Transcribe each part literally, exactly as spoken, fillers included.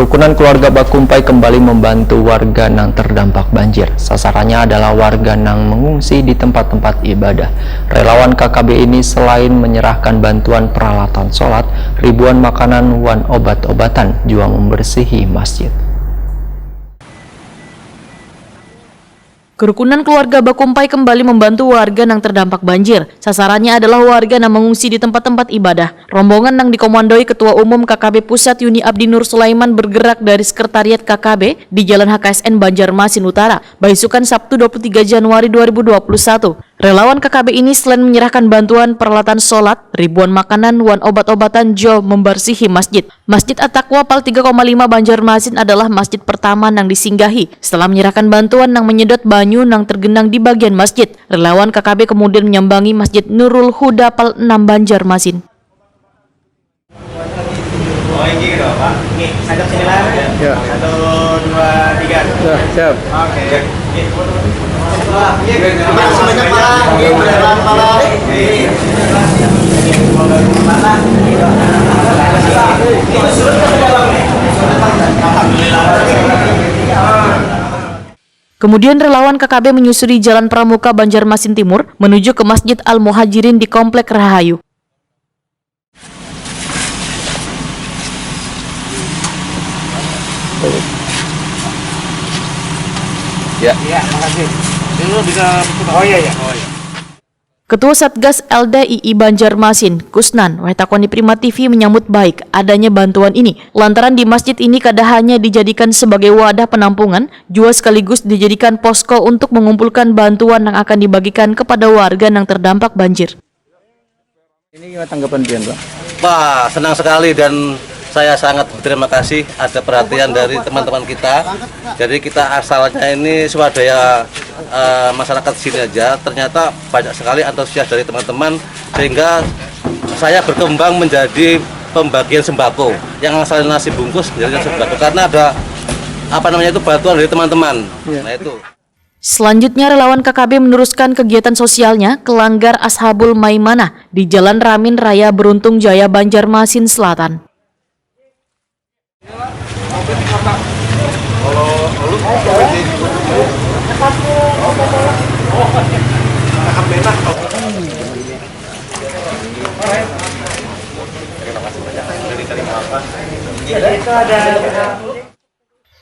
Kerukunan keluarga Bakumpai kembali membantu warga nang terdampak banjir. Sasarannya adalah warga nang mengungsi di tempat-tempat ibadah. Relawan K K B ini selain menyerahkan bantuan peralatan sholat, ribuan makanan wan obat-obatan jua membersihi masjid. Kerukunan keluarga Bakumpai kembali membantu warga nang terdampak banjir. Sasarannya adalah warga nang mengungsi di tempat-tempat ibadah. Rombongan nang dikomandoi Ketua Umum K K B Pusat Yuni Abdinur Sulaiman bergerak dari Sekretariat K K B di Jalan H K S N Banjarmasin Utara, baisukan Sabtu dua puluh tiga Januari dua ribu dua puluh satu. Relawan K K B ini selain menyerahkan bantuan peralatan sholat, ribuan makanan, wan obat-obatan jua membersihi masjid. Masjid At-Taqwa Pal tiga koma lima Banjarmasin adalah masjid pertama nang disinggahi setelah menyerahkan bantuan nang menyedot banyu nang tergenang di bagian masjid. Relawan K K B kemudian menyambangi Masjid Nurul Huda Pal enam Banjarmasin. Oh, ini gitu, Pak. Oke, sadap sini lah. Ya. Satu, dua, tiga. Ya, siap. Oke. Terima kasih banyak, Pak. Oke, beneran, Pak. Kemudian relawan K K B menyusuri Jalan Pramuka Banjarmasin Timur menuju ke Masjid Al Muhajirin di Komplek Rahayu. Ya. Ya, makasih. Ini lu bisa tutup. Oh, iya, iya. Oh, iya. Ketua Satgas L D I I Banjarmasin, Kusnan, wayah takoni Prima T V menyambut baik adanya bantuan ini, lantaran di masjid ini kada hanya dijadikan sebagai wadah penampungan, jua sekaligus dijadikan posko untuk mengumpulkan bantuan yang akan dibagikan kepada warga yang terdampak banjir. Ini gimana tanggapan pian, Pak? Wah, senang sekali dan saya sangat berterima kasih ada perhatian dari teman-teman kita. Jadi kita asalnya ini swadaya, eh, masyarakat sini aja, ternyata banyak sekali antusias dari teman-teman sehingga saya berkembang menjadi pembagian sembako yang asalnya nasi bungkus menjadi nasi sembako karena ada apa namanya itu bantuan dari teman-teman. Iya. Nah, itu. Selanjutnya, relawan K K B meneruskan kegiatan sosialnya ke Langgar Ashabul Maimanah di Jalan Ramin Raya Beruntung Jaya, Banjarmasin Selatan.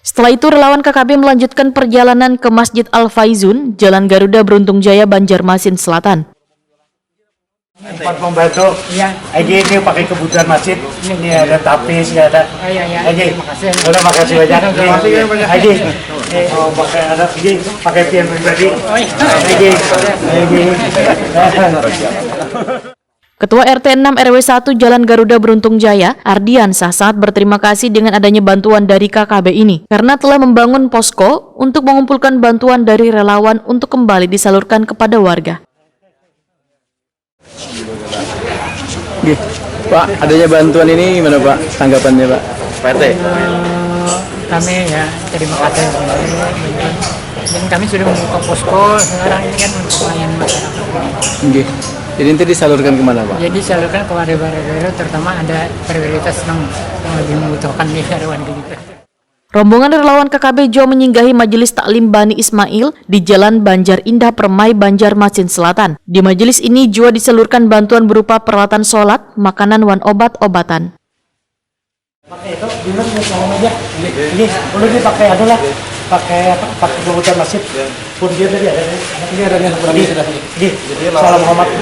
Setelah itu, relawan K K B melanjutkan perjalanan ke Masjid Al-Faizun, Jalan Garuda Beruntung Jaya, Banjarmasin Selatan. Empat pembantu. Iya. Lagi ini pakai kebutuhan masjid. Ini ada tapis, ini ada. Oh, iya, iya. Lagi. Terima kasih. Udah, makasih banyak. Terima kasih banyak. Lagi. Oh, pakai ada lagi, pakai pian pribadi. Oh, iya. Lagi. Lagi. Ketua R T enam R W satu Jalan Garuda Beruntung Jaya, Ardiansah, sangat berterima kasih dengan adanya bantuan dari K K B ini karena telah membangun posko untuk mengumpulkan bantuan dari relawan untuk kembali disalurkan kepada warga. Nggih. Pak, adanya bantuan ini gimana, Pak, tanggapannya, Pak? Pak R T. Eh, kami ya, terima kasih. Dan kami sudah membuka posko sekarang ini kan untuk melayani masyarakat. Nggih. Jadi nanti disalurkan kemana, Pak? Jadi disalurkan ke warga-warga, terutama ada prioritas yang, yang lebih membutuhkan di Herawati gitu. Rombongan relawan K K B jua menyinggahi Majelis Taklim Bani Ismail di Jalan Banjar Indah Permai, Banjarmasin Selatan. Di majelis ini jua disalurkan bantuan berupa peralatan sholat, makanan, wan obat-obatan. Pakai itu, dulu punya salam aja. Ini, ini, boleh dipakai, ada lah. Pakai apa? Pakai kebutuhan masjid. Pun dia tadi ada, ada. Ini ada yang kurang sudah. Nggih. Jadi, salam hormat.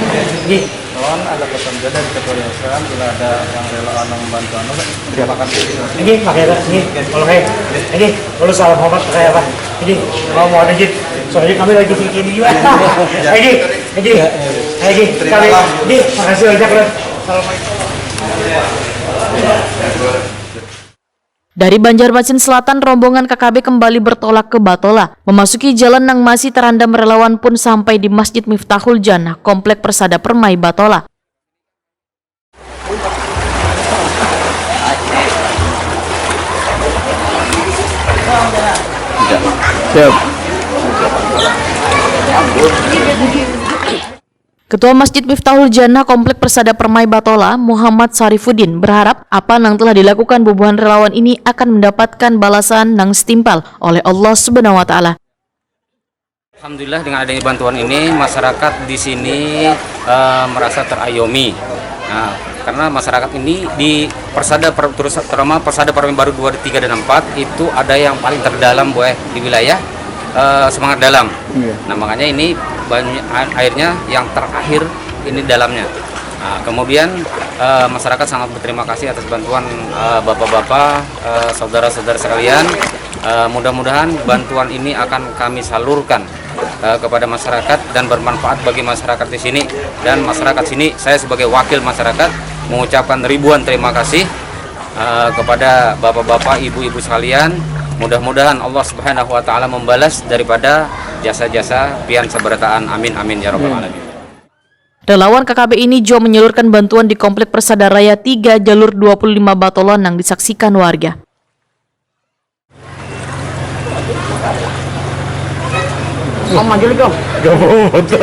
Nggih. Lawan ada pesan juga dari ketua yayasan, bila ada yang rela anu membantu anu, terima kasih. Nggih, pakai ada. Nggih, kalau kayak. Nggih, kalau salam hormat pakai apa? Nggih, mau mohon izin. Soalnya kami lagi bikin juga. Nggih, nggih. Nggih, kami. Nggih, makasih banyak, Bro. Assalamualaikum. Dari Banjarmasin Selatan, rombongan K K B kembali bertolak ke Batola. Memasuki jalan nang masih terendam relawan pun sampai di Masjid Miftahul Jannah, Komplek Persada Permai, Batola. Siap. Ketua Masjid Miftahul Jannah Komplek Persada Permai Batola, Muhammad Sarifuddin, berharap apa nang telah dilakukan bubuhan relawan ini akan mendapatkan balasan nang setimpal oleh Allah Subhanahu wa Ta'ala. Alhamdulillah, dengan adanya bantuan ini, masyarakat di sini eh, merasa terayomi. Nah, karena masyarakat ini di Persada per- terus terutama Persada Permai Baru dua, tiga, dan empat itu ada yang paling terdalam, boleh, di wilayah eh, Semangat Dalam. Iya. Nah, makanya ini banyak airnya yang terakhir ini dalamnya. Nah, kemudian eh, masyarakat sangat berterima kasih atas bantuan eh, bapak-bapak, eh, saudara-saudara sekalian. Eh, mudah-mudahan bantuan ini akan kami salurkan eh, kepada masyarakat dan bermanfaat bagi masyarakat di sini. Dan masyarakat sini, saya sebagai wakil masyarakat mengucapkan ribuan terima kasih eh, kepada bapak-bapak, ibu-ibu sekalian. Mudah-mudahan Allah Subhanahu wa taala membalas daripada jasa-jasa pian sabarataan. Amin, amin, ya rabbal alamin. Relawan K K B ini jua menyalurkan bantuan di Komplek Persada Raya tiga, jalur dua puluh lima Batolon nang disaksikan warga. Om maju lagi, Om. Gak mau foto.